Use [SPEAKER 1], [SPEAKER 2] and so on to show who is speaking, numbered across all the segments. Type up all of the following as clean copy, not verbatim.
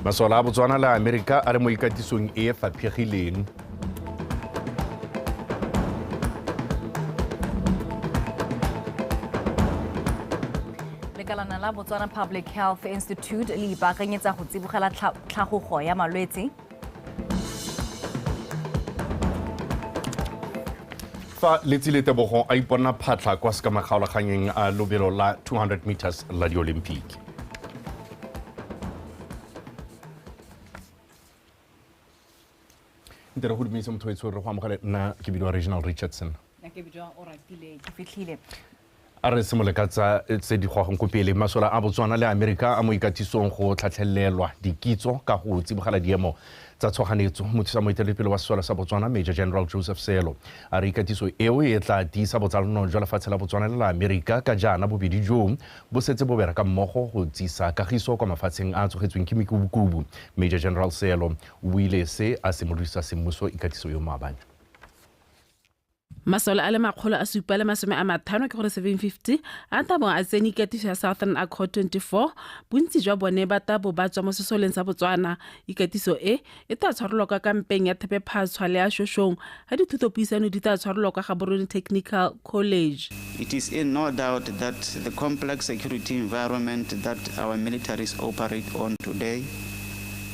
[SPEAKER 1] Masole a Botswana le Amerika a le mo ikatisong e e faphegileng.
[SPEAKER 2] Lekalana la Botswana Public Health Institute le ipaakanyetsa go tsibogela tlhagogo ya malwetse.
[SPEAKER 1] Fa Letsile Tebogo a ipona phatlha kwa sekamakgaolaganyeng a lobelo la 200 meters la di-Olympic. Nte re go dumedise motho etsho, re go amogele. Nna ke bidiwa Regional Richardson.
[SPEAKER 2] Nna ke bidiwa Oratile, ke fitlhile.
[SPEAKER 1] A re simole ka tsa tse di gogong ko pele. Masole a Botswana le Amerika a mo ikatisong go tlhatlhelelwa dikitso ka go tsibogela diemo tsa tshoganetso. Mothusa moeteledipele wa sesole sa Botswana, Major General Joseph Seelo, a re ikatiso eo e tla tiisa botsalano jwa lefatshe la Botswana le la Amerika, ka jaana bobedi joo bo setse bo bereka mmogo go tsisa kagiso kwa mafatsheng a a tsogetsweng ke mekubukubu. Major General Seelo o buile se a simolodisa semmuso ikatiso eo maabane.
[SPEAKER 3] Masole a le 750, ke gore 750, a tla bo a tsene ikatiso ya Southern Accord 24. Bontsi jwa bone ba tla bo ba tswa mo sesoleng sa Botswana. Ikatiso e e tla tshwarelwa kwa kampeng ya Thepephatshwa le ya Shoshong, ga dithutopuisano di tla tshwarelwa kwa Gaborone Technical College.
[SPEAKER 4] It is in no doubt that the complex security environment that our militaries operate on today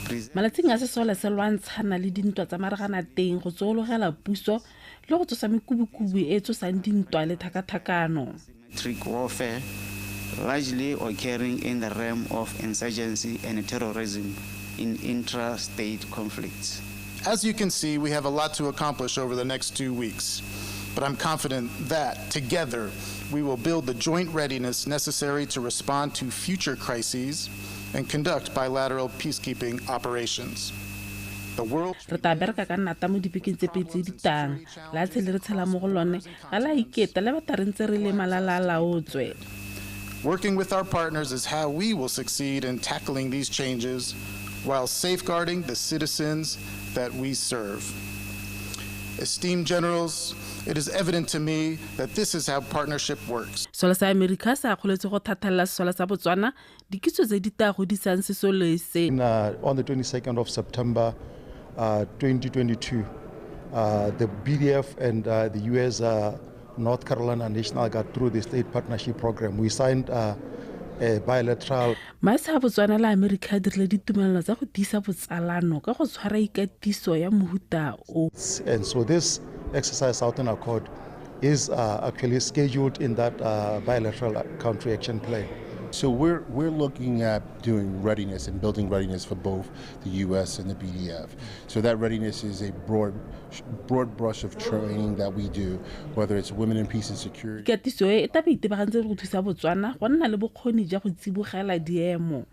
[SPEAKER 4] presents
[SPEAKER 3] Malatsing a sesole se lwantshana le dintwa tsa mareganateng go tsoologela puso le go tsosa mekubukubu e e tsosang dintwa le tlhakatlhakano.
[SPEAKER 4] Asymmetric warfare largely occurring in the realm of insurgency and terrorism in intra-state conflicts.
[SPEAKER 5] As you can see, we have a lot to accomplish over the next 2 weeks. But I'm confident that, together, we will build the joint readiness necessary to respond to future crises and conduct bilateral peacekeeping operations. The world
[SPEAKER 3] Re tla bereka ka nata mo dibekeng tse pedi tse di tlang. Lefatshe le re tshela mo go lone ga le a iketa le batla re ntse re le malala a laotswe.
[SPEAKER 5] Working with our partners is how we will succeed in tackling these changes while safeguarding the citizens that we serve. Esteemed generals, it is evident to me that this is how partnership works.
[SPEAKER 3] Sesole sa Amerika se akgoletse go thathalela sesole sa Botswana dikitso tse di tla godisang sesole se.
[SPEAKER 6] On the 22nd of September 2022, the BDF and the US North Carolina National Guard, through the State Partnership Program, we signed a bilateral
[SPEAKER 3] Matshe a Botswana le Amerika a dirile ditumelano tsa go tiisa botsalano ka go tshwara ikatiso ya mohuta o.
[SPEAKER 6] And so this exercise, Southern Accord, is actually scheduled in that bilateral country action plan.
[SPEAKER 7] So we're looking at doing readiness and building readiness for both the U.S. and the BDF. So that readiness is a broad brush of training that we do, whether it's women in peace and security.
[SPEAKER 3] Ikatiso e e tla be itebagantse le go thusa Botswana go nna le bokgoni jwa go tsibogela diemo.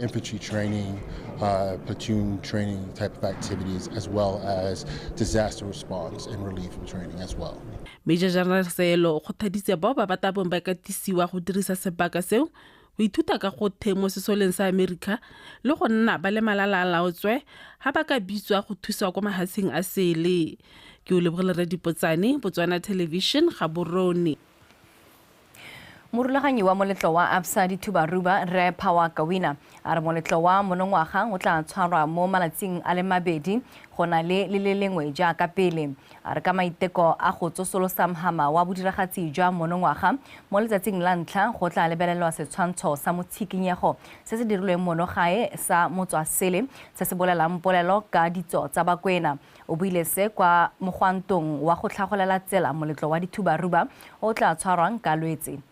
[SPEAKER 7] Infantry training, platoon training type of activities, as well as disaster response and relief training as well.
[SPEAKER 3] Major General Seelo o kgothaditse bao ba batla bong ba katisiwa go dirisa sebaka seo go ithuta ka go the mo sesoleng sa Amerika le go nna ba le malala a laotswe ga ba ka bitswa go thusa kwa mahatsheng a sele. Ke o lebogile re Dipotsane, Botswana Television, Gaborone.
[SPEAKER 2] Morulaganyi wa moletlo wa Absa Dithubaruba, Rre Power Kawina, a re moletlo wa monongwaga o tla tshwarwa mo malatsing a le mabedi go na le le le lengwe jaaka pele. A re ka maiteko a go tsosolosa mhama wa bodiragatsi jwa monongwaga, mo letsatsing la ntlha go tla lebelelwa setshwantsho sa motshikinyego se se dirilweng mono gae sa Motswasele se se bolelang polelo ka ditso tsa Bakwena. O buile se kwa mogwantong wa go tlhagolela tsela moletlo wa Dithubaruba o tla tshwarwang ka Lwetse.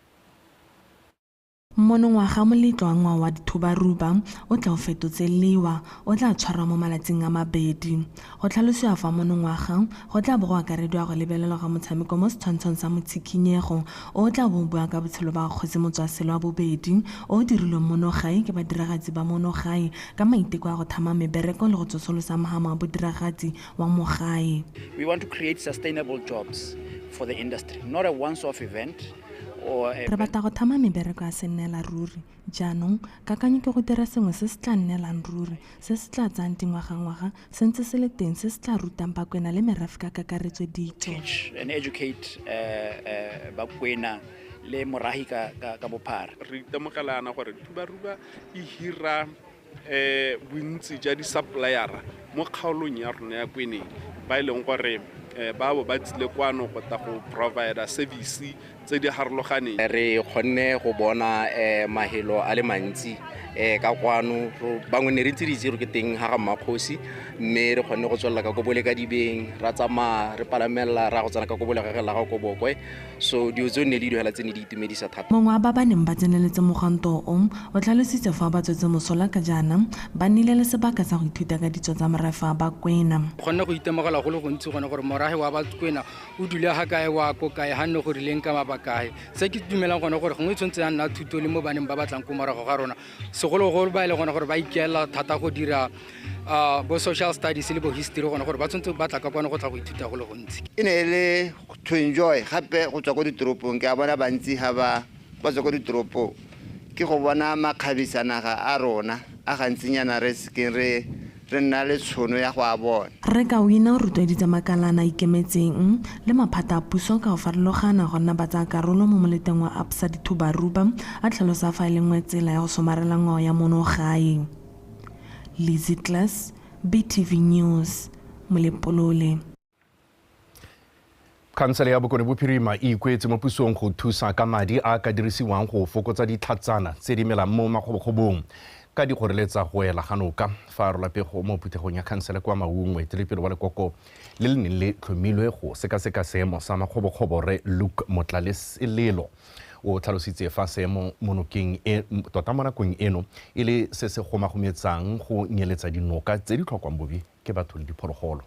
[SPEAKER 8] Monongwaga moletlo wa ngwao wa Dithubaruba o tla o fetotse lewa o tla tshwarwa mo malatsing a mabedi. Go tlhalosiwa fa monongwaga go tla bo go akarediwa go lebelelwa ga motshameko mo setshwantshong sa motshikinyego o o tla bo o bua ka botshelo ba kgosi Motswasele wa bobedi, o o dirilweng mono gae ke badiragatsi ba mono gae ka maiteko a go thama mebereko le go tsosolosa mhama wa bodiragatsi wa mo gae.
[SPEAKER 9] We want to create sustainable jobs for the industry, not a once-off event or a
[SPEAKER 8] Re batla go thama mebereko ya sennela ruri. Jaanong kakanyo ke go dira sengwe se se tla nnelang ruri, se se tla tsayang dingwagangwaga se ntse se le teng, se se tla rutang Bakwena le merafe ka kakaretso ditso.
[SPEAKER 9] Teach and educate Bakwena le morahi ka bophara.
[SPEAKER 10] Re itemogelana gore Thubaruba e hira Bontsi ja di-suppliera mo kgaolong ya rona ya Kweneng ba e leng gore ba bo ba tsile kwano go tla go provide service tse di harologaneng.
[SPEAKER 11] Re kgonne go bona mahelo a le mantsi ka kwano, bangwe ne re ntse re itse gore ke teng ga ga Mmakgosi, mme re kgonne go tswelela ka ko Bolekadibeng, ra tsamaya re palamelela ra go tsena ka ko Bolegageng la ga Kobokwe. So dilo tseo ne le dilo hela tse ne di itumedisa thata.
[SPEAKER 8] Mongwe wa ba ba neng ba tseneletse mogwanto o o tlhalositse fa ba tswetse mosola ka jaana ba nnile le sebaka sa go ithuta ka ditso tsa morafe wa Bakwena.
[SPEAKER 12] Kgonne go itemogela go le gontsi gone gore morafe wa Bakwena o dule ga kae, wa ko kae, ga nne go rileng ka mabaka. Se ke dumelang gone gore gongwe tshwanetse ya nna thuto le mo baneng ba batlang ko morago ga rona, segologolo ba e le gone gore ba ikaelela thata go dira bo social studies le bo history, gone gore ba tshwanetse ba tla ka kwano go tla go ithuta go le gontsi.
[SPEAKER 13] E ne e le to enjoy gape go tswa ko ditoropong, ke a bona bantsi ga ba tswa ko ditoropong, ke go bona makgabisanaga a rona a gantsinyana re sekeng re nna le tshono ya go a bona.
[SPEAKER 8] Rre Kawina o rotloeditse makalana a ikemetseng le maphata a puso ka go farologana go nna ba tsaya karolo mo moleteng wa Absa Dithubaruba, a tlhalosa fa e le nngwe tsela ya go somarela ngwao ya mono gae. Lizzy Class, BTV News, Molepolole.
[SPEAKER 1] Khansele ya Bokone Bophirima e ikuetse mo pusong go thusa ka madi a ka dirisiwang go fokotsa ditlhatsana tse di melang mo makgobokgobong ka di kgoreletsa go ela ga noka. Fa a rola pego mo phuthegong ya khansele kwa Maung, moeteledipele wa lekoko le le neng le tlhomilwe go sekaseka seemo sa makgobokgobo Rre Luke Motlaleselelo o tlhalositse fa seemo mo nokeng e tota mo nakong eno e le se se gomagometsang go nyeletsa dinoka tse di tlhokwang bobi ke batho le diphologolo.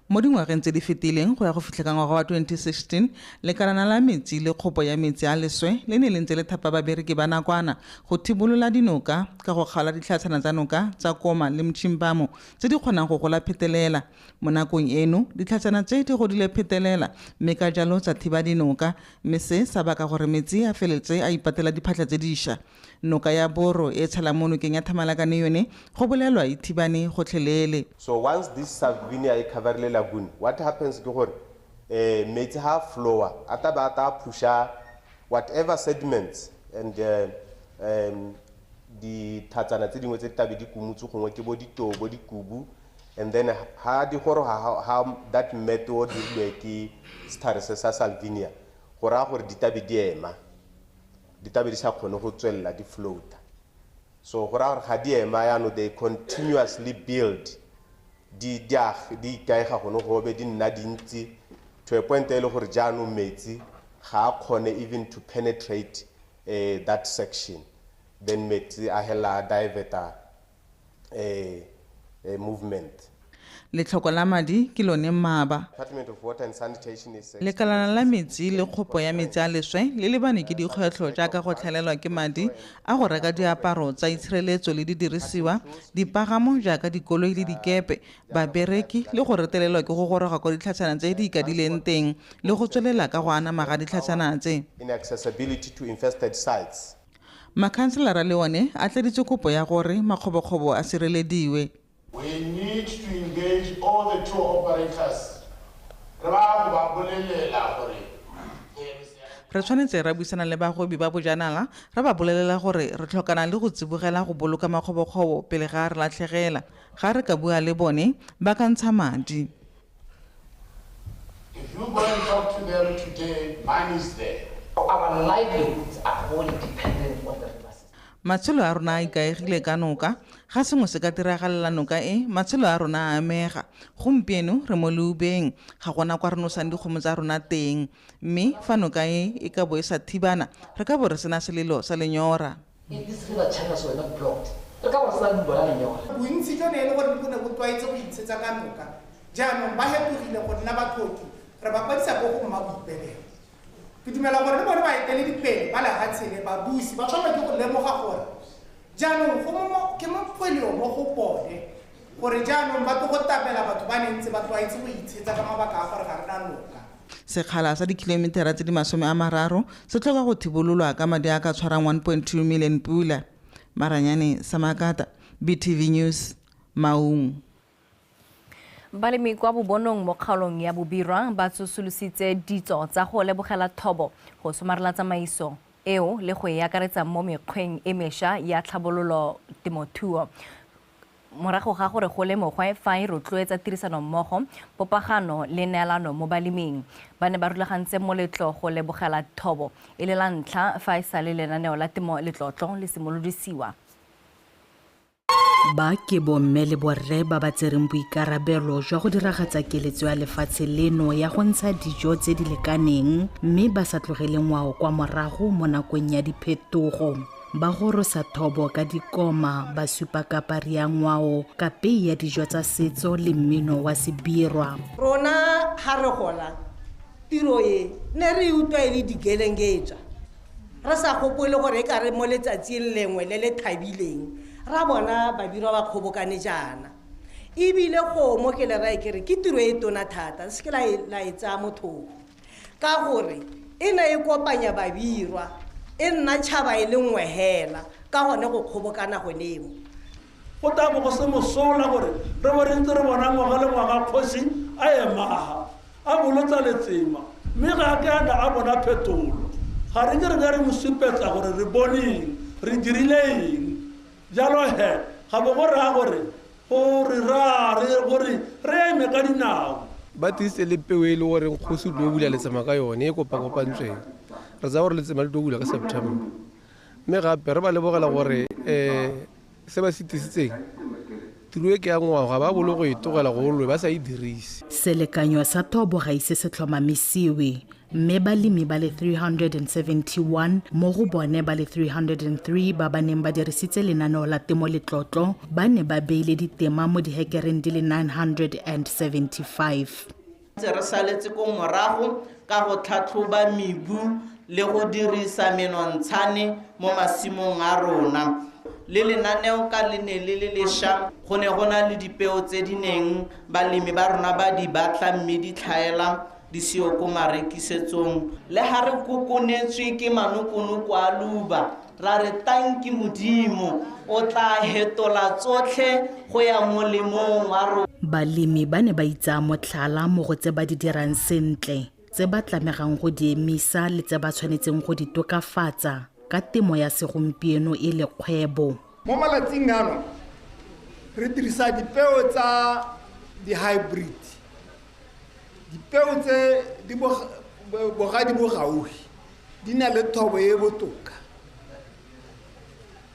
[SPEAKER 14] Mo dingwageng tse di fetileng go ya go fitlha ka ngwaga wa 2016, lekalana la metsi le kgopo ya metsi a leswe le ne le ntse le thapa babereki ba nakwana go thibolola dinoka ka go kgaola ditlhatshana tsa noka tsa Koma le Mchimbamo tse di kgonang go gola phetelela. Mo nakong eno ditlhatshana tse di godile phetelela mme ka jalo tsa thiba dinoka, mme se sa baka gore metsi a feletse a ipatela diphatlha tse dišwa. Noka ya Boro e tshelang mo nokeng ya Thamalakane yone go bolelwa e thibane gotlhelele.
[SPEAKER 15] So once this Salvinia e coverile lagoon, what happens ke gore metsi ha flowa a tla ba ta pusha whatever sediments and dithatsana tse dingwe tse di tabe di kumutse gongwe ke bo ditobo dikubu, and then ha di goroga ha that mat o dirilwe ke setlhare se sa Salvinia, go raya gore di tabe di ema, di tabe di sa kgone go tswelela di floata. So go raya gore ga di ema jaanong they continuously build, di ikaega gone go be di nna dintsi to a point e le gore jaanong metsi ga a kgone even to penetrate that section, then metsi a hela a diverta movement.
[SPEAKER 14] Letlhoko la madi ke lone mmaba. Lekalana la metsi le kgopo ya metsi a leswe le lebane ke dikgwetlho jaaka go tlhaelelwa ke madi a go reka diaparo tsa itshireletso le didirisiwa, dipagamo jaaka dikoloi le dikepe, babereki le go retelelwa ke go goroga kwa ditlhatshana tse di ikadileng teng le go tswelela ka go anama ga ditlhatshana tse. Makhanselara le one a tladitse kopo ya gore makgobokgobo a sirelediwe.
[SPEAKER 16] We need to engage all the tour operators.
[SPEAKER 14] Re tshwanetse ra buisana le bagwebi ba bojanala, re ba bolelela gore re tlhokana le go tsibogela go boloka makgobokgobo pele ga re latlhegela. Ga re ka bua le bone ba ka ntsha madi.
[SPEAKER 16] If you go and talk to them today, money is there.
[SPEAKER 17] Our livelihoods are wholly dependent on the river.
[SPEAKER 14] Matshelo a rona a ikaegile ka noka, ga sengwe se ka diragalela noka e, matshelo a rona a amega. Gompieno re mo leubeng, ga gona kwa re nosang dikgomo tsa rona teng, mme fa noka e e ka bo e sa thibana, re ka bo re sena selelo sa lenyora.
[SPEAKER 18] Bontsi jone e le gore bo ne bo tlwaetse go itshetsa ka noka, jaanong ba hetogile go nna batlhoki, re ba kwadisa ko go mma boipelego. Ke dumela gore le bone baeteledipele ba lehatshe le babusi ba tshwanela ke go lemoga gore jaanong ke mo kgweleo mo go bone gore jaanong ba tlo go tapela batho ba ne ntse ba tlwaetse go itshetsa ka mabaka a gore ga re na noka.
[SPEAKER 14] Sekgala sa dikilometara tse di 30 se tlhoka go thibololwa ka madi a ka tshwarang 1.2 million pula. Maranyane Samakata, BTV News, Maung.
[SPEAKER 2] Balemi kwa Bobonong mo kgaolong ya Bobirwa ba tsosolositse ditso tsa go lebogela thobo go somarela tsamaiso eo le go e akaretsa mo mekgweng e mešwa ya tlhabololo temothuo. Morago ga gore go lemogwe fa e rotloetsa tirisanommogo, popagano le neelano mo baleming. Ba ne ba rulagantse moletlo go lebogela thobo e le la ntlha fa e sale lenaneo la temo letlotlo le simolodisiwa.
[SPEAKER 19] Ba ke bomme le borre ba ba tsereng boikarabelo jwa go diragatsa keletso ya lefatshe leno ya go ntsha dijo tse di lekaneng mme ba sa tlogele ngwao kwa morago mo nakong ya diphetogo. Ba gorosa thobo ka dikoma, ba supa kapari ya ngwao, kapei ya dijo tsa setso le mmino wa sebirwa.
[SPEAKER 20] Rona ha re gola tiro e ne re utlwa e le dikelengetswa, re sa gopole gore e ka re mo letsatsing lengwe le le thabileng ra bona babirwa ba kgobokane jaana. Ebile kgomo ke le rae ke re ke tiro e tona thata, se ke la e tsaya mothoko, ka gore e ne e kopanya babirwa, e nna tšhaba e le nngwe hela, ka gone go kgobokana gone mo.
[SPEAKER 21] Go tla bo go se mosola gore re bo re ntse re bona ngwaga le ngwaga kgosi a emaga a bolotsa letsema, mme ga a ke a na a bona phetolo. Ga re ke re ka re mo supetsa gore re boneng, re dirile eng. Jalo he ga bo go raya gore gore re eme ka dinao.
[SPEAKER 22] Ba tiisitse le peo e le goreng kgosi o tlo bula letsema ka yone e kopakopantsweng. Re tsaya gore letsema le tlo bula ka September. Mme gape re ba lebogela gore se ba se tiisitseng tiro e ke ya ngwao, ga ba bolo go e tlogela go lwe ba sa e dirise.
[SPEAKER 19] Selekanyo sa thobo ga ise se tlhomamisiwe, mme balemi ba le 371 mo go bone ba le 303 ba ba neng ba dirisitse lenaneo la temo letlotlo ba ne ba beile ditema mo dihekereng di le 975.
[SPEAKER 23] Re saletse ko morago ka go tlhatlhoba mebu le go dirisa menontshane mo masimong a rona. Le lenaneo ka le ne le le lešwa, go ne go na le dipeo tse di neng balemi ba rona ba di batla mme di tlhaela di seo ko marekisetsong. Le ha re kokonetswe ke manokonoko a luba, ra re tanki Modimo o tla hetola tsotlhe go ya molemong wa rona.
[SPEAKER 19] Balemi ba ne ba itsaya motlhala mo go tse ba di dirang sentle, tse ba tlamegang go di emisa le tse ba tshwanetseng go di tokafatsa ka temo ya segompieno e le kgwebo.
[SPEAKER 16] Mo malatsing ano re dirisa dipeo tsa di-hybrid, dipeo tse di bogadi bo gaufi di na le thobo e botoka.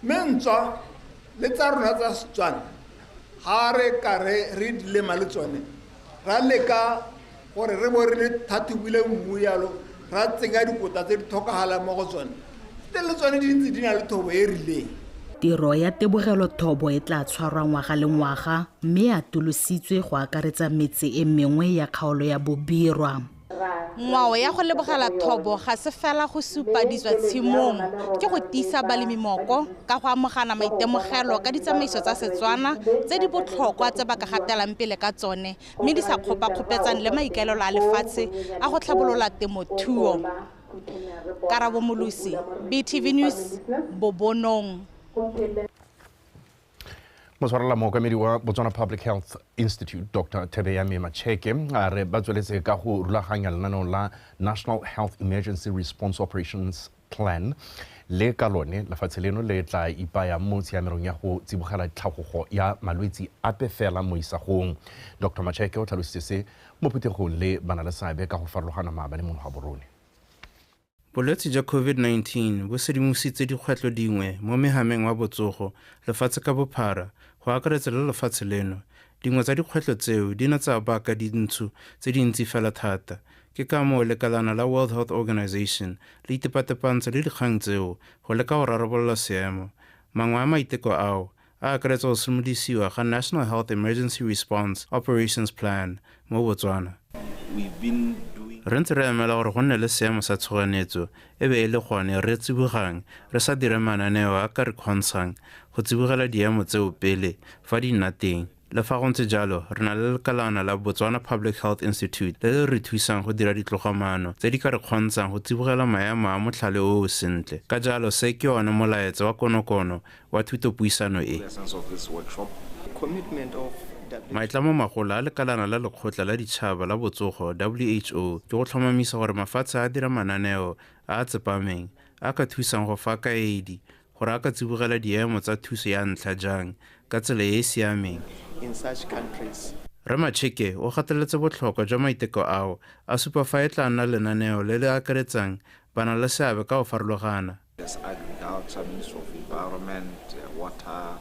[SPEAKER 16] Mme ntswa le tsa rona tsa Setswana ga re ka re di lema le tsone, ra leka gore re bo re le thathobile mmu yalo, ra tsenya dikota tse di tlhokagalang mo go tsone, tse le tsone di ntse di na le thobo e rileng.
[SPEAKER 19] Tiro ya tebogelo thobo e tla tshwarwa ngwaga le ngwaga mme e atolositswe go akaretsa metse e mengwe ya kgaolo ya Bobirwa.
[SPEAKER 24] Ngwao ya go lebogela thobo ga se fela go supa ditswa tshimong, ke go tiisa balemi moko ka go amogana maitemogelo ka ditsamaiso tsa Setswana tse di botlhokwa tse ba ka gatelang pele ka tsone, mme di sa kgopakgopetsang le maikaelelo a lefatshe a go tlhabolola temothuo. Karabo Molusi, BTV News, Bobonong.
[SPEAKER 1] Motshwarela mookamedi wa Botswana Public Health Institute Dr. Thebeyame Macheke a re ba tsweletse ka go rulaganya lenaneo la National Health Emergency Response Operations Plan le ka lone lefatshe leno le tla ipaya mo tshiamelong ya go tsibogela tlhagogo ya malwetsi ape fela mo isagong. Dr. Macheke o tlhalositse se mo phuthegong le bana le seabe ka go farologana maabane mo Gaborone.
[SPEAKER 25] Bolwetse jwa COVID-19 bo sedimositse dikgwetlho dingwe mo mehameng wa botsogo lefatshe ka bophara, go akaretsa le lefatshe leno. Dingwe tsa dikgwetlho tseo di ne tsa baka dintsho tse dintsi fela thata. Ke ka moo lekalana la World Health Organization le itepatepantse le dikgang tseo go leka go rarabolola seemo. Mangwe a maiteko ao a akaretsa go simolodisiwa ga National Health Emergency Response Operations Plan mo Botswana. Re ntse re emela gore go nne le seemo sa tshoganyetso e be e le gone re tsibogang re sa dire mananeo a ka re kgontshang go tsibogela diemo tseo pele fa di nna teng. Le fa go ntse jalo, re na le lekalana la Botswana Public Health Institute le le re thusang go dira ditlogamaano tse di ka re kgontshang go tsibogela maemo a motlhale o o sentle. Ka jalo se ke one molaetsa wa konokono wa thutopuisano e. Maitlamo-magolo a lekalana la Lekgotla la Ditšhaba la Botsogo, WHO, ke go tlhomamisa gore mafatshe a dira mananeo a a tsepameng a ka thusang go fa kaedi gore a ka tsibogela diemo tsa thuso ya ntlha jang ka tsela e e siameng.
[SPEAKER 3] In such countries.
[SPEAKER 25] Rre Macheke o gateletse botlhokwa jwa maiteko ao, a supa fa e tla nna lenaneo le le akaretsang bana-le-seabe ka go farologana.
[SPEAKER 3] There's agriculture, Ministry of Environment, water,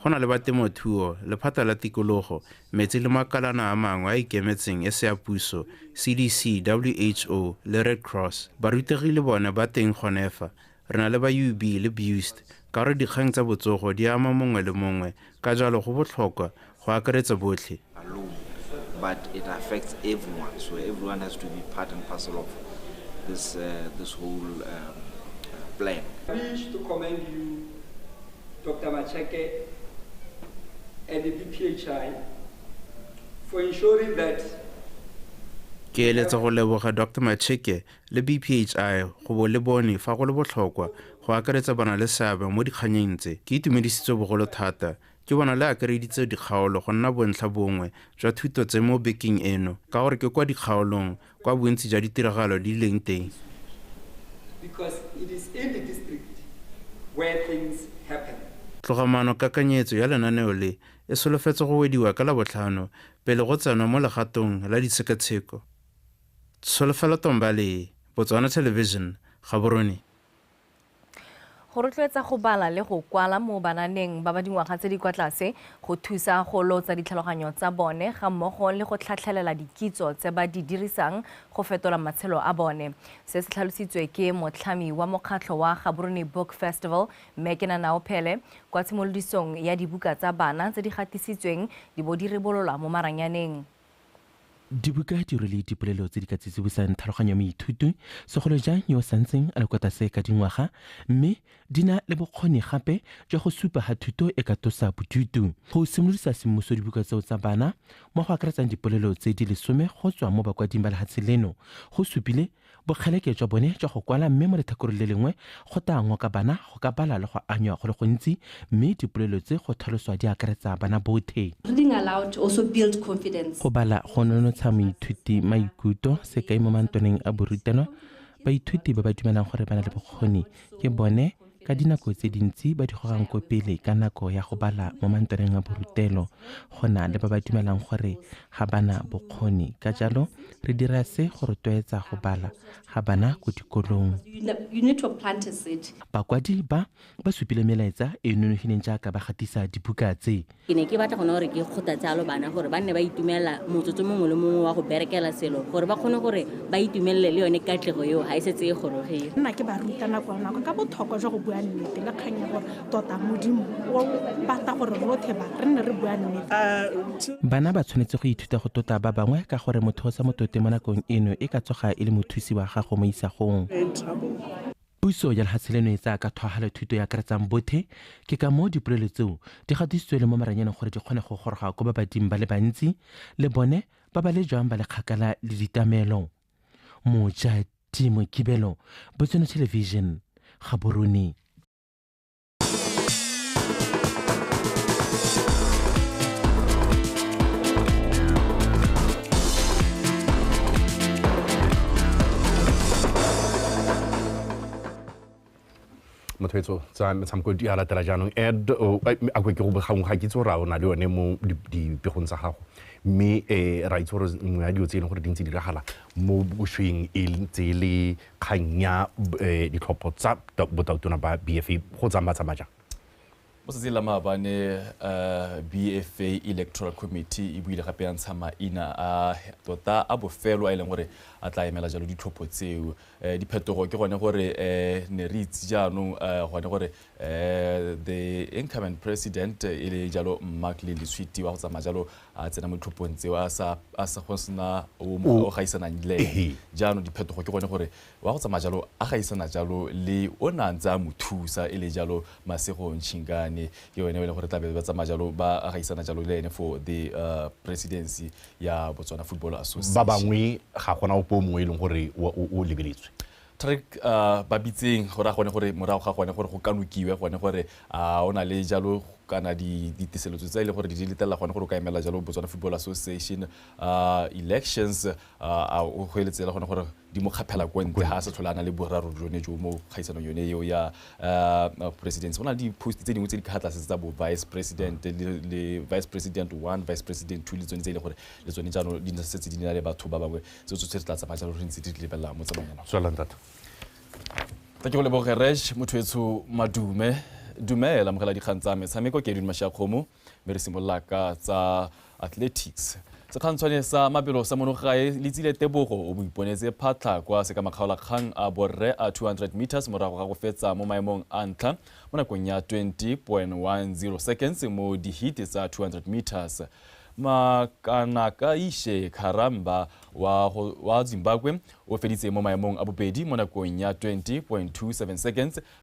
[SPEAKER 25] Go na le ba temothuo, lephata la tikologo, metsi le makalana a mangwe a a ikemetseng e se a puso, CDC, WHO le Red Cross. Barutegi le bone ba teng gone fa. Re na le ba UB le BIUST ka gore dikgang tsa botsogo di ama mongwe le mongwe, ka jalo go botlhokwa go akaretsa botlhe.
[SPEAKER 3] Alone, but it affects everyone, so everyone has to be part and parcel of this, this whole plan.
[SPEAKER 4] I wish to commend you, Dr. Macheke, and the BPHI for ensuring that
[SPEAKER 25] Ke eletsa go leboga Dr. Macheke le BPHI go bo le bone fa go le botlhokwa go akaretsa bana le seabe mo dikganyeng tse. Ke itumedisitswe bogolo thata ke bona le akareditse dikgaolo go nna bontlha bongwe jwa thuto tse mo bekeng eno ka gore ke kwa dikgaolong kwa bontsi jwa ditiragalo di leng teng.
[SPEAKER 4] Because it is in the district where things happen.
[SPEAKER 25] Tlogamano kakanyetso ya lenaneo le e solofetse go wediwa ka Labotlhano pele go tsenwa mo legatong la ditshekatsheko. Tsholofelo Tombale, Botswana Television, Gaborone.
[SPEAKER 2] Go rotloetsa go bala le go kwala mo bananeng ba ba dingwaga tse di kwa tlase go thusa go lotsa ditlhaloganyo tsa bone ga mmogo le go tlhatlhelela dikitso tse ba di dirisang go fetola matshelo a bone. Se se tlhalositswe ke motlhami wa mokgatlho wa Gaborone Book Festival, Mme Kenanao Phele, kwa tshimolodisong ya dibuka tsa bana tse di gatisitsweng di bo di rebololwa mo maranyaneng.
[SPEAKER 5] Dibuka di rwele dipolelo tse di ka tsitsibosang tlhaloganyo ya moithuti, segolo jang yo o santseng a le kwa tlase ka dingwaga, mme di na le bokgoni gape jwa go supa ga thuto e ka tosa bodutu. Go simolodisa semmuso dibuka tseo tsa bana, mo go akaretsang dipolelo tse di 10 go tswa mo bakwading ba lefatshe leno, go supile bokgeleke jwa bone jwa go kwala, mme mo letlhakoreng le lengwe go tla ngoka bana go ka bala le go anywa go le gontsi, mme dipolelo tse go tlhaloswa di akaretsa bana botlhe.
[SPEAKER 6] Reading aloud also build confidence.
[SPEAKER 5] Go bala go nonotsha moithuti maikutlo, sekai mo mantoneng a borutelo, baithuti ba ba dumelang gore ba na le bokgoni ke bone ka dinako tse dintsi ba di gogang ko pele ka nako ya go bala mo mantoneng a borutelo. Go na le ba ba dumelang gore ga bana bokgoni, ka jalo re dira se go rotloetsa go bala ga bana ko dikolong.
[SPEAKER 6] You need to plant a seed.
[SPEAKER 5] Bakwadi ba ba supile melaetsa e nonofileng jaaka ba gatisa dibuka tse.
[SPEAKER 7] Ke ne ke batla gone gore ke kgothatse alo bana gore ba nne ba itumela motsotso mongwe le mongwe wa go berekela selo, gore ba kgone gore ba itumelele le yone katlego eo ga e setse e gorogile.
[SPEAKER 26] Nna ke ba ruta nako le nako ka botlhokwa jwa go bua nnete le kgang ya gore tota Modimo o batla gore rotlhe ba re nne re bua nnete.
[SPEAKER 5] Bana ba tshwanetse go ithuta go tota ba bangwe ka gore motho o sa mo tote mo nakong eno e ka tsoga e le mothusi wa gago mo isagong. Puso ya lefatshe leno e tsaya ka tlhoafalo thuto ya akaretsang botlhe, ke ka moo dipolelo tseo di gatisitswe le mo maranyaneng gore di kgone go goroga ko babading ba le bantsi le bone ba ba le jwang ba le kgakala le ditamelo. Mojadi Mokibelo, Botswana Television, Gaborone.
[SPEAKER 1] Motho tsa metshameko di a latela jaanong. Ed, a ke go gangwe ga ke itse gore a o na le yone mo dipegong tsa gago, mme ra itse gore nngwe ya dilo tse e leng gore di ntse di diragala mo bošweng e ntse e le kgang ya ditlhopho tsa botautona ba BFA go tsamaya-tsamaya jang?
[SPEAKER 27] Mo tsatsing la maabane, BFA Electoral Committee e buile gape ya ntsha maina a tota a bofelo a e leng gore a tla emela jalo ditlhopho tseo. Diphetogo ke gone gore ne re itse jaanong gone gore the incumbent president e le jalo Mark Letshwiti wa go tsamaya jalo a tsena mo ditlhophong tseo a sa go sena o gaisanang le ene. Jaanong diphetogo ke gone gore wa go tsamaya jalo a gaisana jalo le o ne a ntse a mo thusa e le jalo Masego Ntshingane, ke yone e leng gore tla be ba tsamaya jalo ba gaisana jalo le ene for the presidency ya Botswana Football Association.
[SPEAKER 1] Ba bangwe ga gona ope o mongwe e leng gore o lebeletswe.
[SPEAKER 27] Trek ba bitseng go raya gone gore morago ga gone gore go kanokiwe gone gore a o na le jalo Kana diteseletso tse e leng gore di letela gone gore o ka emela jalo Botswana Football Association elections, a o go eletse le gone gore di mo kgaphela ko ntle, ga a sa tlhole a na le boraro jone jo mo kgaisanong yone eo ya presidency. Go na le di-post tse dingwe tse di ka tlase tsa bo vice president le vice president one, vice president two, le tsone tse e leng gore le tsone jaanong di setse di na le batho ba bangwe. Tseo tsotlhe re tla tsamaya jalo re ntse di lebelela mo tsamaong.
[SPEAKER 1] Tswelang tata.
[SPEAKER 27] Tla ke go leboge Resh motho etsho madume. Dumela amogela dikgang tsa metshameko, ke Edwin Mashiakgomo, mme re simolola ka tsa athletics. Sekgantshwane sa mabelo sa monogae Letsile Tebogo o bo iponetse phatlha kwa sekamakgaolakgang a borre a 200 meters morago ga go fetsa mo maemong a ntlha mo nakong ya 20.10 seconds mo dihite tsa 200 meters. Makanakaishe Karamba wa Zimbabwe o feditse mo maemong a bobedi mo nakong ya 20.27 seconds.